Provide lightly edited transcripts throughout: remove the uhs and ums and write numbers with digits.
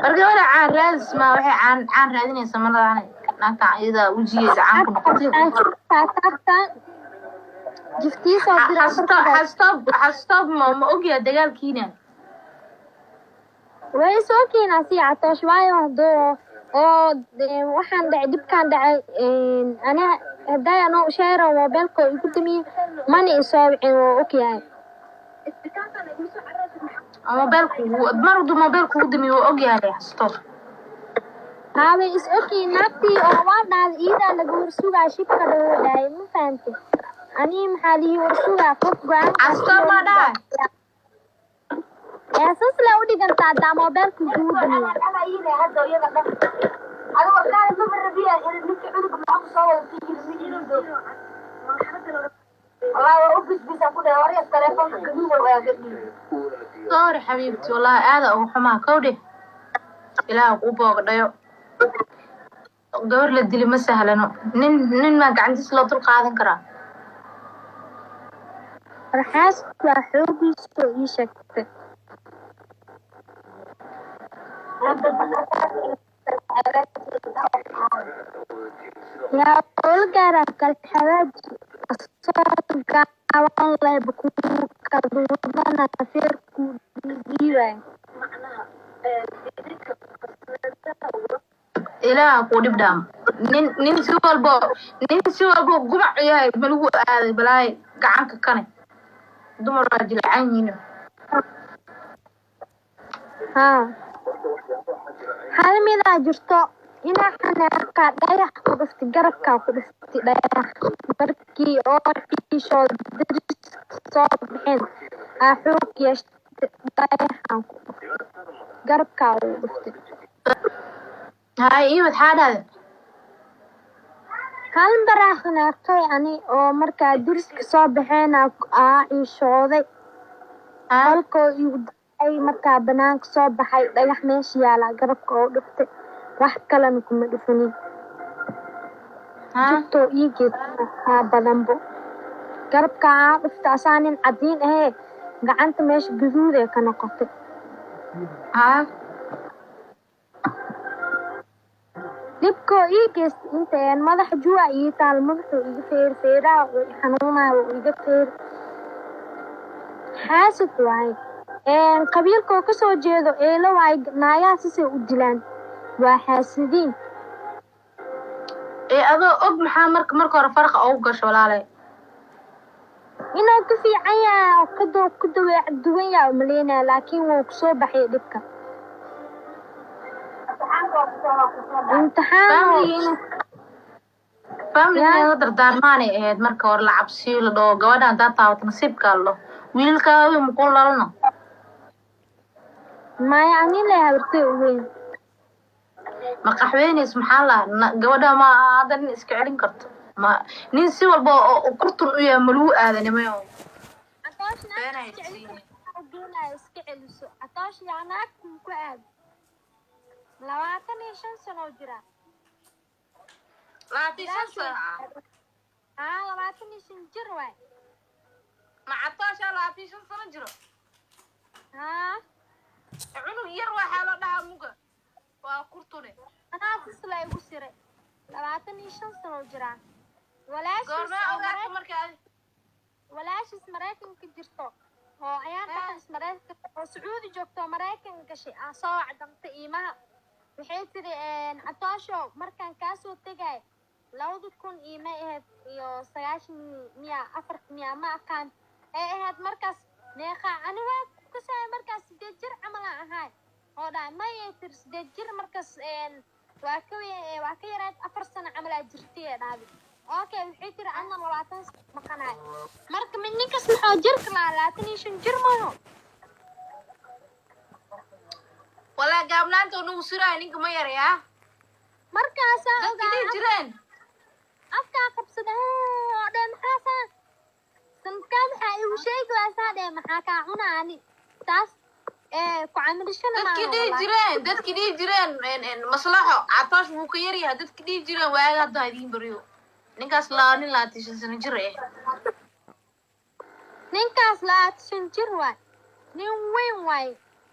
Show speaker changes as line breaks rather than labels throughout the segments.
War gabadha caan raadis ma waxay caan raadinaysa maladaane. Naagta iyada wejigeeda caan ku noqotay.
Taataabta jiftiisoo dira.
Xastoob ma ogyahay dagaalkiina?
Way soo keenaa si Catoosh, waayo haduu oo waxaan dhacay, dhibkaan dhacay, ana hadday anoo sheera moobeelka oo igu damiye, mana isoo wicin, wuu ogyahay.
Mobeelku mar hadduu mobeelku ugu damiyo, waa ogyahay Xastoob.
Haa, way is ogyihiin. Naagtii oo waa dhahday iidaa laga warsugaa, shibka dhawo dhahay, ma fahante? Anii maxaa lii warsugaa qof go-aan?
Xastoob ma dhahay?
Ee, sas le u dhigantaa haddaa moobeelka kugu damiya.
Sorry xabiibti, wallahi aada ugu xumaa kowdhe. Ilaah kuu boogadhayo. Gabar la dili ma sahlano. Nin maa gacantiisa loo dul qaadan karaa?
Warxaas waa xoogiisoo ii sheegtay. Yaa ula gaaraa kalxawaaji asoo gaaban lehba kuu kaduudana feerkuu dhiibayo.
Ilaah kuu dhib dhaamo. Nin si walbo gumac yahay ma lagu aaday balaayo gacanka kane. Dumar waa jilcan yihiin.
Haa, hal midaa jirto inaa xanaaqaa, dhagax ku dhuftay, garabkaa ku dhuftay dhagax markii oo ciishoo dariska soo baxeen, aa xoog yeeshtay, dhagaxaan ku dhuftay, garabkaa ugu dhuftay.
Hay, iimad xaa dhahday?
Hal maraa xanaaqay ani oo markaa dariska soo baxeen aa ciishooday. Halkoo igu dacay markaa banaanka soo baxay, dhagax meesha yaalaa garabka oo dhuftay, wax kalena kuma dhufanin. Jugtoo ii geedkaa badanbo garabka aa dhufta, asaa nin cadiin ahee, gacanta meesha guduud ee ka noqotay. Dhibkoo ii geystay inta een madaxa juwa ii taal, madaxuu iga feer feeraha uu i xanuunaya, uu iga feer. Xaasid waaye. Qabiilkoo kasoo jeedo eelo waaye, naagaha sisay u dilaan, waa xaasidiin.
Ee, adoo og maxaa marka hore faraqa ugu gasho, walaalay?
Inuu ka fiican yahay oo ka dabeecad duwan yahay umaleynaya, laakiin wuu kusoo baxay dhibka imtixaan.
Family inay la dardaarmaanay ahayd marka hore, la cabsiyo, la dhaho gabadha haddaad taabato nasiibkaa la dhaho, wiilkaaga makuu lalno.
Maya, ani le habartay u weyn.
Ma qaxweynays? Maxaa la gabadha ma hadda nin iska celin karto? Ma nin si walba oo kurtun u yahay ma lagu aadanimay oo
Catoosh
beenay
naagta iska celin
siiyeen.
Kartaa geenayo iska celiso. Catoosh yaa naagta ku aad 25 sano jira.
25 sano ah?
Haa, 25 jir waay.
Ma Catoosha 25 sano jiro?
Haa.
Cunug yar waxaa loo dhahaa muga waa kurtune.
Anaa sisla igu siray, 25 sano jiraa. Walaashiis
Goormee
oo
ogaata marka adi?
Walaashiis Maraykanka jirto oo ayaan dhexdiis Maraykanka oo Sacuudi joogto oo Maraykanka gashay aa soo wacdamtay iimaha. Waxay tiri, "Catoosho, markaan kaasoo tegay 2000 iima ahayd iyo sagaashan miya afar miya, ma aqaan ee ahayd markaas meeqa, ani waa ku kasaya markaas 8 jir camal aan ahay," oo dhahay. Mayay tiri, 8 jir markaas waa ka waa ka yarayd, 4 sano camal aa jirtay ee dhahday. Okay, waxay tiri anna 20 sano maqanaay. Marka mid ninkas muxuu jirka lahaa? 25 jir maaho.
Walaa gaabnaanta oo nagu siraayo ninka ma yarayaa.
Markaasaa
dadki dhihi
ogaa
jireen.
Afkaa qabsada oo dhe, maxaasaa sanadkaa maxaa igu sheegi waysaa dhe, maxaa kaa cuna ani taas ee ku camirishana
dadkii
maaha
dhihi
wallaahi.
jireen, dadkii dhihi jireen maslaxo Catoosh wuu ka yaryahay, dadkii dhihi jireen waaga hadda ha idiin baryo ninkaas laa nin 25 sano jir eh.
Ninkaas 25 jir waay, nin weyn waay,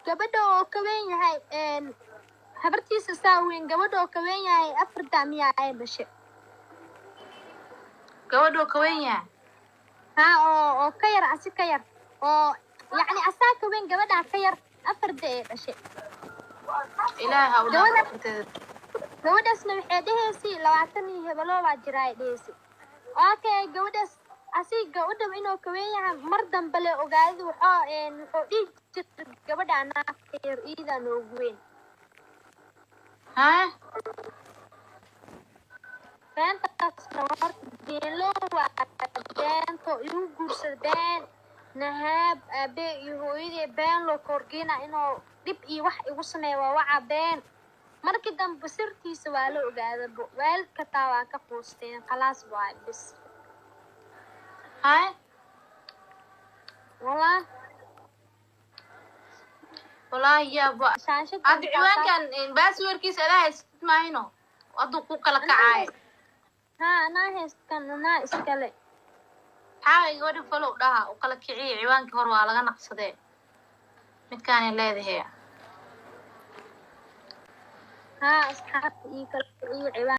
gabadha oo ka weyn yahay. Habartiisa saa weyn, gabadha oo ka weyn yahay 4 miyaa ay dhashay.
Gabadhoo ka weyn yahay?
Haa, oo ka yar, asi ka yar, oo yacni asaa ka weyn, gabadhaa ka yar, 4 da ay dhashay.
Ilaahay ha u dhaafo afarteeda.
Gabadhaasna waxay dhehaysay 20 iyo hebelo baa jira ay dhehaysay. Okay, gabadhaas asi gabadha inuu ka weyn yahay mar dambe le ogaadada, wuxuu dhihi jiray gabadha anaa ka yar, iidaa noogu weyn.
Haa.
Beentaasna horta beenlo waa, beento igu guursada, been nahaab aabe iyo hooyadii been loo korgeena inuu dhib iyo wax igu sameeyo, waa waca been. Markii dambe sirtiisa waa la ogaadabo, waalidka taa waa ka quusteen, khalaas waay bis.
Haa.
Walaa.
Wallaahi yaaba.
Shaashada.
Hadda ciwaankan passwordkiisa adaa haysatid maahino, hadduu ku kala kacaayo?
Haa, anaa haystan, anaa iskale.
Maxaa gabadha follow dhaha u kala kiciya? Ciwaankii hore waa laga naqsadee, midkaanay leedahay.
Haa, asxaabta iyo kala iyo ciwaan.